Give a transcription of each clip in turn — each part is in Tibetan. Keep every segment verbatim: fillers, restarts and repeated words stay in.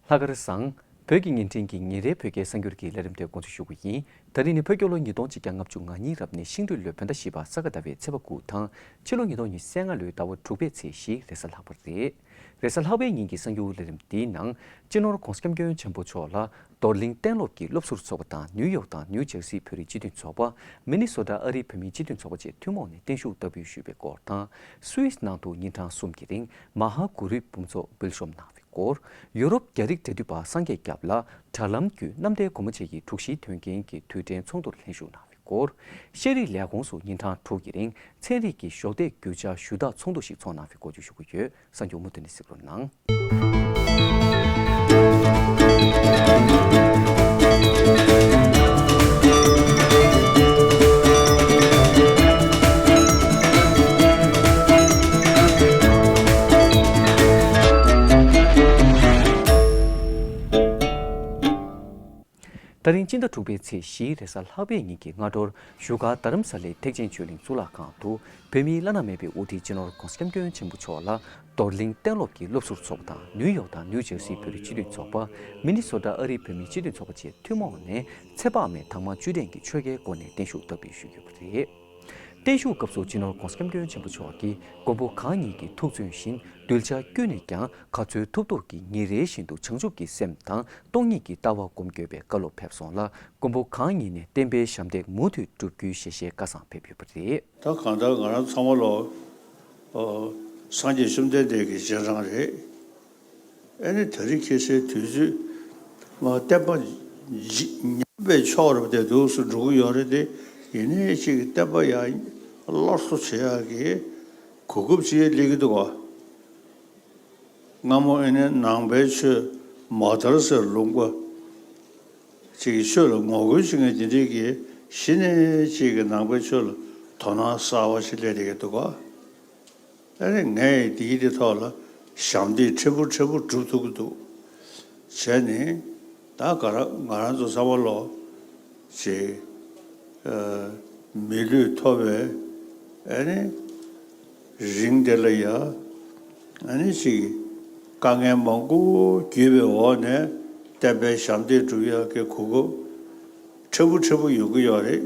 ལྷག་དཀར་བཟང་། བོད་ཀྱི་བརྙན་འཕྲིན་གྱི་ཉིན་རེའི་བོད་སྐད་གསར་འགྱུར་གྱི་ལས་རིམ་དེ་འགོ་འཛུགས་ཞུ་གི་ཡིན། ད་རིང་ནི་བོད་རྒྱལ་ལོ་ཉིས་སྟོང་ཆིག་བརྒྱ་ལྔ་བཅུ་ང་གཉིས་རབ་གནས་ཤིང་སྦྲུལ་ལོའི་བོད་ཟླ་བཞི་པ་ས་ག་ཟླ་བའི་ཚེས་པ་དགུ་དང་། ཕྱི་ལོ་ཉིས་སྟོང་ཉི་ཤུ་རྩ་ལྔ་ལོའི་ཟླ་བ་དྲུག་པའི་ཚེས་བཞི་རེས་གཟའ་ལྷག་པ་རེད། རེས་གཟའ་ལྷག་པའི་ཉིན་གྱི་གསར་འགྱུར་ལས་རིམ་འདིའི་ནང་། སྤྱི་ནོར་༧གོང་ས་༧སྐྱབས་མགོན་ཆེན་པོ་མཆོག་ལ་རྡོར་གླིང་གཏན་སློབ་ཀྱི་སློབ་ཟུར་ཚོགས་པ་དང་ནིའུ་ཡོག་དང་ནིའུ་ཇར་སིའི་བོད་རིགས་སྤྱི་མཐུན་ཚོགས་པ། མི་ནི་སོ་ཊ་ཨ་རིའི་བོད་མིའི་སྤྱི་མཐུན་ཚོགས་པ་བཅས་ཐུན་མོང་ནས་བརྟན་བཞུགས་བསྟར་འབུལ་ཞུས་པའི་སྐོར་དང་། སུད་སི་ནང་དུ་ཉིན་གྲངས་གསུམ་གྱི་རིང་མ་ཧཱ་གུ་རུའི་འབུམ་ཚོགས་འབུལ་ཤོམ་གནང་བའི་སྐོར། ཡུ་རོབ་རྒྱ་རིགས་འབྲེལ་མཐུད་པ་སངས་རྒྱས་སྐྱབས་ལ་དྲ་ལམ་བརྒྱུད་གནམ་བདེ་སྒོ་མོ་ཆེ་ཡི་དྲུག་བཞིའི་དོན་རྐྱེན་གྱི་དུས་དྲན་ཚོགས་འདུར་ལྷན་ཞུགས་གནང་བའི་སྐོར། ཤེས་རིག་ལས་ཁུངས་སུ་ཉིན་གྲངས་དྲུག་གི་རིང་ཚན་རིག་གི་གཞོགས་འདེགས་རྒྱུ་ཆ་ཞུ་དག་ཚོགས་འདུ་ཞིག་འཚོགས་གནང་བའི་སྐོར་བརྗོད་ཞུ་གི་ཡོད། གསར་འགྱུར་མུ་མཐུད་ནས་གཟིགས་རོགས་གནང་། ད་རིང་སྤྱི་ཟླ་དྲུག་པའི་ཚེས་བཞིའི་རེས་གཟའ་ལྷག་པའི་ཉིན་གྱི་སྔ་དྲོར་བཞུགས་སྒར་རྡ་རམ་ས་ལའི་ཐེག་ཆེན་ཆོས་གླིང་གཙུག་ལག་ཁང་དུ། བོད་མིའི་བླ་ན་མེད་པའི་དབུ་ཁྲིད་སྤྱི་ནོར་༧གོང་ས་༧སྐྱབས་མགོན་ཆེན་པོ་མཆོག་ལ་རྡོར་གླིང་གཏན་སློབ་ཀྱི་སློབ་ཟུར་ཚོགས་པ་དང་ནིའུ་ཡོག་དང་ནིའུ་ཇར་སིའི་བོད་རིགས་སྤྱི་མཐུན་ཚོགས་པ། མི་ནི་སོ་ཊ་ཨ་རིའི་བོད་མིའི་སྤྱི་མཐུན་ཚོགས་པ་བཅས་ཐུན་མོང་ནས་ཚེ་དཔག་མེད་དྭངས་མ་བཅུད་ལྡན་གྱི་ཆོ་གའི་སྒོ་ནས་བརྟན་བཞུགས་བསྟར་འབུལ་ཞུས་ཡོད་པ་རེད། བརྟན་བཞུགས་སྐབས་སུ་སྤྱི་ནོར་༧གོང་ས་༧སྐྱབས་མགོན་ཆེན་པོ་མཆོག་གིས་མགོན་པོ་གང་ཉིད་ཀྱི་ཐུགས་བརྩོན་བཞིན་གདུལ་བྱ་ཀུན་ནས་ཀྱང་ག་ཚོད་ཐུབ་ཐུབ་ཀྱིས་ཉིན་རེ་བཞིན་དུ་བྱང་ཆུབ་ཀྱི་སེམས་དང་སྟོང་ཉིད་ཀྱི་ལྟ་བ་སྒོམ་དགོས་པའི་བཀའ་སློབ་ཕེབས་སོང་ལ། མགོན་པོ་གང་ཉིད་ནས་བསྟན་པའི་ཞབས་འདེགས་མུ་མཐུད་བསྒྲུབ་རྒྱུའི་ཞལ་བཞེས་བཀའ་བཟང་ཕེབས་ཡོད་པ་རེད། ད་གང་ལྟར་ང་རང་ཚང་མ་ལོ། ཨོ། སངས་རྒྱས་བཅོམ་ལྡན་འདས་ཀྱི་རྗེས་འབྲང་རེད། ཨེ་ནི་དེ་རིང་ཁ་སང་དུས་ཚོད་ང་བསྟན་པ་ཇི་ཉམས་པའི་ཕྱོགས་རུ་དེ་འདུག་སེ་འགྲོ་གི་ཡོད་རེད་དེ། ཡིན་ནའི་ཅིག་བསྟན་པ་ཡང་སླར་གསོ་བྱེད་ཡག་གི་གོ་སྐབས་ཅིག་སླེབས་ཀྱི་འདུག་ག། སྔ་མོ་ཨེ་ནི་ནང་པའི་ཆོས་མ་དར་སའི་ལུང་པ་ཅིག་གི་ཆོས་ལ་ངོ་རྒོལ་བྱེད་མཁན་དེ་འདྲས་ཀྱིས་གཞི་ནས་ཅིག་གི་ནང་པའི་ཆོས་ལ་དོ་སྣང་གསར་བ་ཞིག་སླེབས་བསྡད་ཀྱི་འདུག་ག། ཨ་ནི་ངས་དེའི་དེ་ཐོག་ལ་ཞབས་འདེགས་ཕྲན་བུ་ཕྲན་བུ་སྒྲུབ་ཐུབ་ཀྱི་འདུག། བྱས་ནས་ད་ག་ར་ང་རང་ཚོ་ཚང་མ་ལོ་ཅིག་ཨ་མི་ལུས་ཐོབ་པའི་ཨ་ནི་རིང་དེ་ལ་ཡ་ཨ་ནི་ཅིག་དཀའ་ངལ་མང་པོ་བརྒྱུད་པའི་འོག་ནས་བསྟན་པའི་ཞབས་འདེགས་སྒྲུབ་ཡག་གི་གོ་སྐབས་ཕྲན་བུ་ཕྲན་བུ་ཡོང་གི་ཡོད་རེད།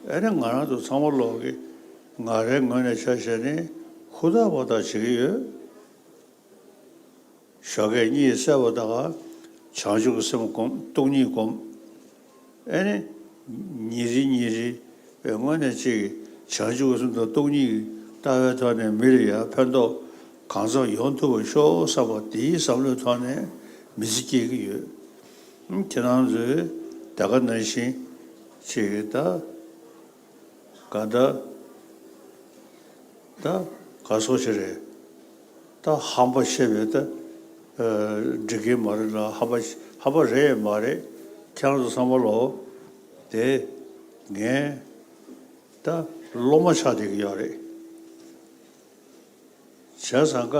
ཨ་ནི་ང་རང་ཚོ་ཚང་མ་ལོ་གི་ང་རའི་ངོས་ནས་ཆ་བཞག་ནས་ཧུར་ཐག་པ་ཐག་བྱེད་ཀྱི་ཡོད། ཞོགས་ཀས་གཉིད་སད་པ་དང་བྱང་ཆུབ་ཀྱི་སེམས་སྒོམ། སྟོང་ཉིད་སྒོམ། ཨེ་ནི་ཉིན་རེ་ཉིན་རེ་བའི་ངོས་ནས་ཅིག་བྱང་ཆུབ་ཀྱི་སེམས་དང་སྟོང་ཉིད་ཀྱི་ལྟ་བའི་ཐོག་ནས་མི་ལ་ཡང་ཕན་ཐོགས་གང་འཚམ་ཡོང་ཐུབ་པ་ཤོག་བསམ་པ་དེའི་བསམ་བློའི་ཐོག་ནས་མི་ཚེ་སྐྱེལ་གྱི་ཡོད། ཁྱེད་རང་ཚོས་ད་ག་ནང་བཞིན་ཅིག་ད། ག་ད། ད་ག་སོགས་ཤིག་རེད། ད་ཧམ་པ་བཤད་པའི་ད་འགྲིག་གི་མ་རེད་ལ། ཧམ་པ་ཧམ་པ་རེད་མ་རེད། ཁྱེད་རང་ཚོ་ཚང་མ་ལོ་དེ་ངས་ད་སློབ་མ་ཆགས་བསྡད་ཀྱི་ཡོད་རེད། བྱས་ཙང་ཀ་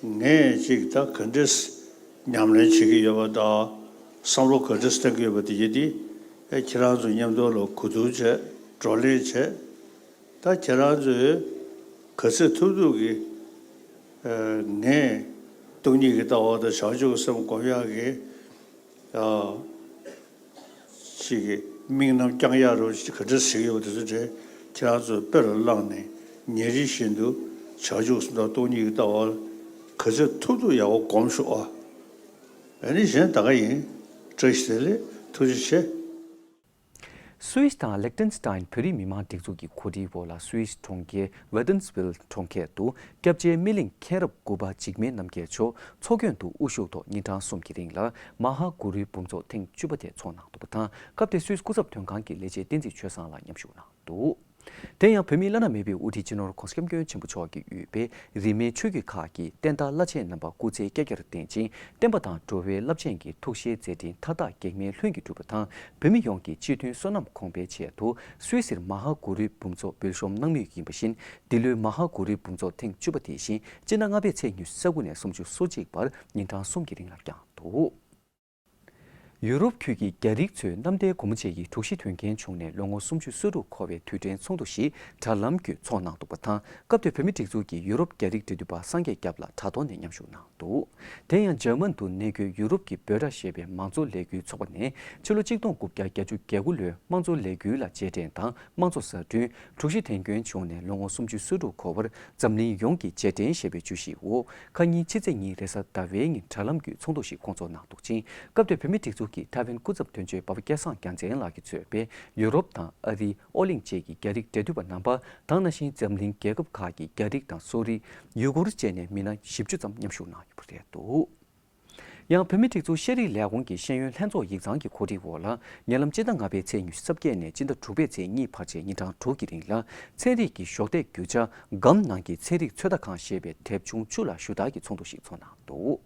ངས་ཅིག་ད་ག་འདྲས་ཉམས་ལེན་བྱེད་ཀྱི་ཡོད་པ་དང་བསམ་བློ་ག་འདྲས་བཏང་གི་ཡོད་པ་དེ་ཡིན་ཏེ། ཨེ་ཁྱེད་རང་ཚོ་མཉམ་དུ་ལ་གོ་བསྡུར་བྱས། བགྲོ་གླེང་བྱས། ད་ཁྱེད་རང་ཚོས་ག་ཚོད་ཐུབ་ཐུབ་ཀྱིས་ཨེ་ངས་སྟོང་ཉིད་ཀྱི་ལྟ་བ་དང་བྱང་ཆུབ་ཀྱི་སེམས་སྒོམ་ཡག་གི་ཨ། ཅིག་གི་དམིགས་རྣམ་བསྐྱང་ཡག་རུ་ག་འདྲ་ཞིག་ཡོད་པ་དེ་ཚོ་དེ་ཁྱེད་རང་ཚོས་དཔེ་ལ་བླངས་ནས་ཉིན་རེ་བཞིན་དུ་བྱང་ཆུབ་སེམས་དང་སྟོང་ཉིད་ཀྱི་ལྟ་བ་ག་ཚོད་ཐུབ་ཐུབ་ཡག་པོ་སྒོམ་ཤོག་ཨ། ཨ་ནི་གཞན་ད་ག་ཡིན། བཀྲ་ཤིས་བདེ་ལེགས། ཐུགས་རྗེ་ཆེ། སུད་སི་དང་ལེག་ཏེན་སི་ཏན་བོད་རིགས་མི་མང་སྒྲིག་འཛུགས་ཀྱི་གོ་སྒྲིག་འོག་ལ་སུད་སི་གྲོང་ཁྱེར་ཝེ་ཏན་སི་ཝིལ་གྲོང་ཁྱེར་དུ་སྐྱབས་རྗེ་སྨིན་གླིང་མཁྱེན་རབ་དགུ་པ་འཇིགས་མེད་རྣམ་རྒྱལ་མཆོག་ཚོགས་མགོན་དུ་དབུ་བཞུགས་ཐོག་ཉིན་གྲངས་གསུམ་གྱི་རིང་ལ་མ་ཧཱ་གུ་རུའི་འབུམ་ཚོགས་ཐེངས་བཅུ་པ་དེ་ཚོགས་གནང་འདུག་པ་དང་། སྐབས་དེར་སུད་སི་སྐུ་ཚབ་དོན་ཁང་གི་ལས་བྱེད་བསྟན་འཛིན་ཆོས་བཟང་ལགས་མཉམ་ཞུགས་གནང་འདུག། དེ་ཡང་བོད་མིའི་བླ་ན་མེད་པའི་དབུ་ཁྲིད་སྤྱི་ནོར་༧གོང་ས་༧སྐྱབས་མགོན་ཆེན་པོ་མཆོག་གིས་དབུས་པའི་རིས་མེད་ཆོས་བརྒྱུད་ཁག་གི་བསྟན་བདག་བླ་ཆེན་རྣམ་པ་སྐུ་ཚེ་བསྐལ་བརྒྱར་བརྟན་ཅིང་། བསྟན་པ་དང་འགྲོ་བའི་རླབས་ཆེན་གྱི་ཐུགས་བཞེད་མཛད་འཕྲིན་མཐའ་དག་གེགས་མེད་ལྷུན་གྱིས་གྲུབ་པ་དང་། བོད་མི་ཡོངས་ཀྱི་སྤྱི་མཐུན་བསོད་ནམས་གོང་འཕེལ་ཆེད་དུ་སུད་སིར་མ་ཧཱ་གུ་རུའི་འབུམ་ཚོགས་འབུལ་ཤོམ་གནང་མུས་ཡིན་པ་བཞིན། འདི་ལོའི་མ་ཧཱ་གུ་རུའི་འབུམ་ཚོགས་ཐེངས་བཅུ་པ་དེ་བཞིན་སྤྱི་ཟླ་ལྔ་པའི་ཚེས་ཉི་ཤུ་རྩ་དགུ་ནས་སུམ་ཅུ་སོ་གཅིག་བར་ཉིན་གྲངས་གསུམ་གྱི་རིང་ལ་བསྐྱངས་འདུག། ཡུ་རོབ་ཁུལ་གྱི་རྒྱ་རིགས་ཚོས་གནམ་བདེ་སྒོ་མོ་ཆེ་ཡི་དྲུག་ཤི་དོན་རྐྱེན་བྱུང་ནས་ལོ་ངོ་སུམ་ཅུ་སོ་དྲུག་འཁོར་བའི་དུས་དྲན་ཚོགས་འདུ་ཞིག་དྲ་ལམ་བརྒྱུད་འཚོགས་གནང་འདུག་པ་དང་། སྐབས་དེར་བོད་མི་སྒྲིག་འཛུགས་ཀྱི་ཡུ་རོབ་རྒྱ་རིགས་འབྲེལ་མཐུད་པ་སངས་རྒྱས་སྐྱབས་ལགས་དྲ་ཐོག་ནས་མཉམ་ཞུགས་གནང་འདུག་དེ་ཡང་འཇར་མན་དུ་གནས་འཁོད་ཡུ་རོབ་ཀྱི་བོད་དྲ་ཞེས་པའི་མང་གཙོ་ལས་འགུལ་ཚོགས་པ་ནས་ཕྱི་ལོ་ཆིག་སྟོང་དགུ་བརྒྱ་གྱ་བརྒྱད་ལོའི་དམངས་གཙོ་ལས་འགུལ་ལ་རྗེས་དྲན་དང་། དམངས་གཙོ་གསར་སྐྲུན། དྲུག་ཤི་དོན་རྐྱེན་བྱུང་ནས་ལོ་ངོ་སུམ་ཅུ་སོ་དྲུག་འཁོར་བར་འཛམ་གླིང་ཡོངས་ཀྱི་རྗེས་དྲན་ཞེས་པའི་བརྗོད་གཞིའི་འོག་ཁ་ཉིན་ཕྱི་ཚེས་གཉིས་རེས་གཟའ་ཟླ་བའི་ཉིན་དྲ་ལམ་བརྒྱུད་ཚོགས་འདུ་ཞིག་སྐོང་ཚོགས་གནང་འདུག་ཅིང་། སྐབས་དེར་བོད་མི་སྒྲིག་འཛུགས་ཀྱི་ཐའེ་ཝན་སྐུ་ཚབ་དོན་གཅོད་པ་ཕ་སྐལ་བཟང་རྒྱལ་མཚན་ལགས་ཀྱིས་གཙོས་པའི་ཡུ་རོབ་དང་ཨ་རི། ཨོ་གླིང་བཅས་ཀྱི་རྒྱ་རིགས་འབྲེལ་མཐུད་པ་རྣམ་པ་དང་། ནང་བཞིན་འཛམ་གླིང་རྒྱལ་ཁབ་ཁག་གི་རྒྱ་རིགས་དང་སོག་རིགས། ཡུ་གུར་བཅས་ནས་མི་སྣ་བཞི་བཅུ་ཙམ་མཉམ་ཞུགས་གནང་ཡོད་པ་རེད་འདུག་ཡང་བོད་མིའི་སྒྲིག་འཛུགས་ཤེས་རིག་ལས་ཁུངས་ཀྱི་ཤེས་ཡོན་ལྷན་ཚོགས་ཡིག་ཚང་གི་གོ་སྒྲིག་འོག་ལ། ཉེ་ལམ་སྤྱི་ཟླ་ལྔ་པའི་ཚེས་ཉི་ཤུ་རྩ་བརྒྱད་ནས་སྤྱི་ཟླ་དྲུག་པའི་ཚེས་གཉིས་བར་བཅས་ཉིན་གྲངས་དྲུག་གི་རིང་ལ། ཚན་རིག་གི་གཞོགས་འདེགས་རྒྱུ་ཆ་སྒམ་ནང་གི་ཚན་རིག་ཚོད་ལྟ་ཁང་ཞེས་པའི་དེབ་ཆུང་བཅུ་ལ་ཞུ་དག་གི་ཚོགས་འདུ་ཞིག་ཚོགས་གནང་འདུག་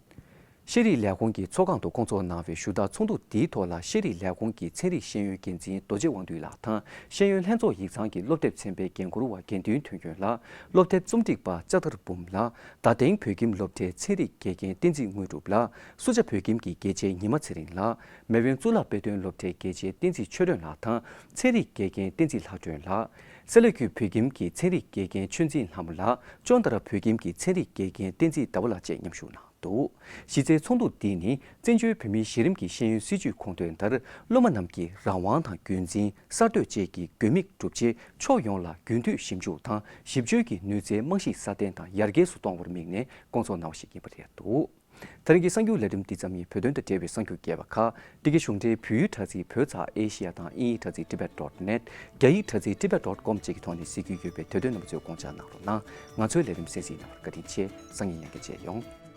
ཤེས་རིག་ལས་ཁུངས་ཀྱི་ཚོགས་ཁང་དུ་སྐོང་ཚོགས་གནང་བའི་ཞུ་དག་ཚོགས་འདུ་འདིའི་ཐོག་ལ། ཤེས་རིག་ལས་ཁུངས་ཀྱི་ཚན་རིག་ཤེས་ཡོན་འགན་འཛིན་རྡོ་རྗེ་དབང་འདུས་ལགས་དང་། ཤེས་ཡོན་ལྷན་ཚོགས་ཡིག་ཚང་གི་སློབ་དེབ་ཚན་པའི་འགན་འཁུར་བ་དགེ་འདུན་དོན་ཀུན་ལགས། སློབ་དེབ་རྩོམ་སྒྲིག་པ་ལྕགས་ཐར་འབུམ་ལགས། རྡ་སྟེང་བོད་ཁྱིམ་སློབ་གྲྭའི་ཚན་རིག་དགེ་རྒན་བསྟན་འཛིན་དངོས་གྲུབ་ལགས། སུ་ཇཱ་བོད་ཁྱིམ་གྱི་དགེ་ཆེ་ཉི་མ་ཚེ་རིང་ལགས། མེས་དབོན་གཙུག་ལག་དཔེ་སྟོན་སློབ་གྲྭའི་དགེ་ཆེ་བསྟན་འཛིན་ཆོས་སྒྲོན་ལགས་དང་། ཚན་རིག་དགེ་རྒན་བསྟན་འཛིན་ལྷ་སྒྲོན་ལགས། སེ་ལ་ཁུལ་བོད་ཁྱིམ་གྱི་ཚན་རིག་དགེ་རྒན་ཆོས་འཛིན་ལྷ་མོ་ལགས། ཅོན་ཏ་ར་བོད་ཁྱིམ་གྱི་ཚན་རིག་དགེ་རྒན་བསྟན་འཛིན་ཟླ་བ་ལགས་བཅས་མཉམ་ཞུགས་གནང་འདུག་གཞི་རྩའི་ཚོགས་འདུ་འདི་ནི་བཙན་བྱོལ་བོད་མིའི་གཞི་རིམ་གྱི་ཤེས་ཡོན་སྲིད་བྱུས་དགོངས་དོན་ལྟར། སློབ་མ་རྣམས་ཀྱི་རང་དབང་དང་རྒྱུན་འཛིན། གསར་གཏོད་བཅས་ཀྱི་དགོས་དམིགས་བསྒྲུབ་ཆེད། ཕྱོགས་ཡོངས་ལ་རྒྱུན་མཐུད་ཞིབ་འཇུག་དང་ཞིབ་དཔྱོད་ཀྱི་ནུས་རྩལ་རྨང་གཞི་སྲ་བརྟན་དང་ཡར་རྒྱས་སུ་གཏོང་བར་དམིགས་ནས་སྐོང་ཚོགས་གནང་བ་ཞིག་ཡིན་པ་རེད་འདུག་དེ་རིང་གི་གསར་འགྱུར་ལས་རིམ་འདི་ཙམ་ཡིན། བོད་དོན་དང་འབྲེལ་བའི་གསར་འགྱུར་རྒྱས་པ་ཁག་འདི་གའི་གཞུང་འབྲེལ་བོད་ཡིག་དྲ་ཚིགས་བོད་ཚགས་ཨེ་ཤི་ཡ་དང་དབྱིན་ཡིག་དྲ་ཚིགས་ཏི་བེད་ཌོཊ་ནེཊ། རྒྱ་ཡིག་དྲ་ཚིགས་ཏི་བེད་ཌོཊ་ཀོམ་བཅས་ཀྱི་ཐོག་ནས་གཟིགས་རྒྱུ་ཡོད་པས། དེ་དོན་རྣམ་པ་ཚོས་དགོངས་འཇགས་གནང་རོགས་གནང་། ང་ཚོའི་ལས་རིམ་གསན་གཟིགས་གནང་བར་བཀའ་དྲིན་ཆེ། སང་ཉིན་ཡང་བསྐྱར་མཇལ་ཡོང་།